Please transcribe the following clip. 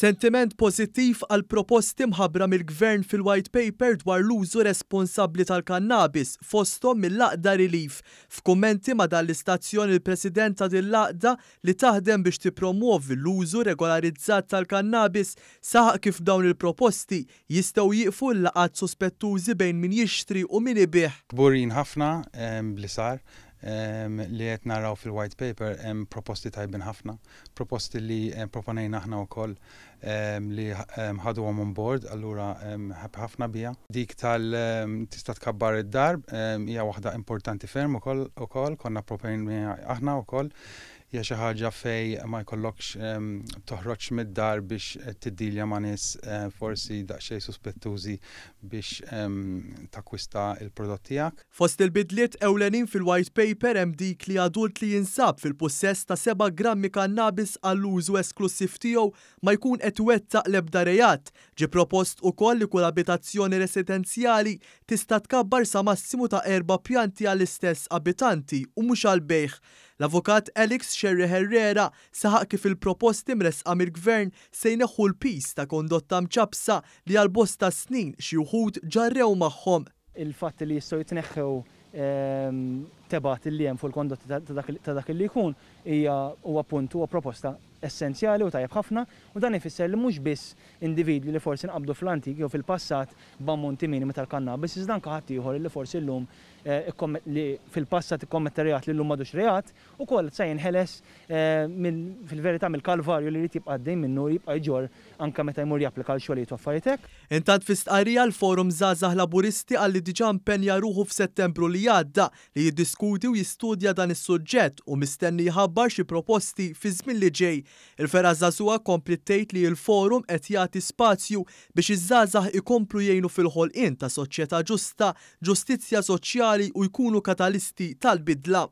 Sentiment pożittiv għall-proposti mħabbra mill-Gvern fil-White Paper dwar l-użu responsabbli tal-kannabis, fosthom mill-għaqda Relief. F'kummenti ma' dan l-istazzjon il-President ta' din l-għaqda li taħdem biex tippromwovi l-użu regolarizzat tal-kannabis saħaq kif dawn il-proposti jistgħu jieqfu l-laqgħat suspettużi bejn min jixtri u min ibigħ. Kburin ħafna b'li sar, li qed naraw fil-White Paper hemm proposti tajbin ħafna, proposti li proponejna aħna wkoll li ħaduhom on board, allura happy ħafna biha. Dik tal tista' tkabbar id-dar hija waħda importanti ferm ukoll, konna proponejniha aħna wkoll. Hija xi ħaġa fejn ma jkollokx toħroġ mid-dar biex tiddilja ma' nies forsi daqsxejn suspettużi biex takkwista l-prodott tiegħek. Fost il-bidliet ewlenin fil-White Paper hemm dik li adult li jinsab fil-pussess ta' seba' grammi kannabis għall-użu esklussiv tiegħu ma jkun qed iwettaq l-ebda reat. Ġie propost ukoll li kull abitazzjoni residenzjali tista' tkabbar sa massimu ta' erba' pjanti għall-istess abitanti u mhux għall-bejgħ. L-Avukat Alex Scerri Herrera saħaq kif il-proposti mressqa mill-Gvern se jneħħu l-piż ta' kondotta mċappsa li għal bosta snin xi wħud ġarrew magħhom. Il-fatt li jistgħu jitneħħew tebgħat li hemm fuq il-kondotti ta' dak li jkun hija huwa punt huwa proposta essenzjali u tajjeb ħafna u dan ifisser li mhux biss individwi li forsi nqabdu fl-antik jew fil-passat b'ammonti minimi tal-kannabis iżda anke ħaddieħor li forsi llum li fil-passat ikkommetta reat li llum m'għadux reat, ukoll sa jinħeles fil-verità mill-kalvarju li jrid jibqa' għaddej minnu u jibqa' jġorr anke meta jmur japplika għal xogħlijiet u affarijiet hekk. Intant fi stqarrija l-Forum Żgħażagħ Laburisti qal li diġà impenja ruħu f'Settembru li għadda li jiddiskuti u jistudja dan is-suġġett u mistenni jħabbar xi proposti fiż-żmien li ġej. Il-fergħa żagħżugħa kompliet tgħid li l-Forum qed jagħti spazju biex iż-żgħażagħ ikomplu jgħinu fil-ħolqien ta' soċjetà ġusta, ġustizzja soċjali u jkunu katalisti tal-bidla.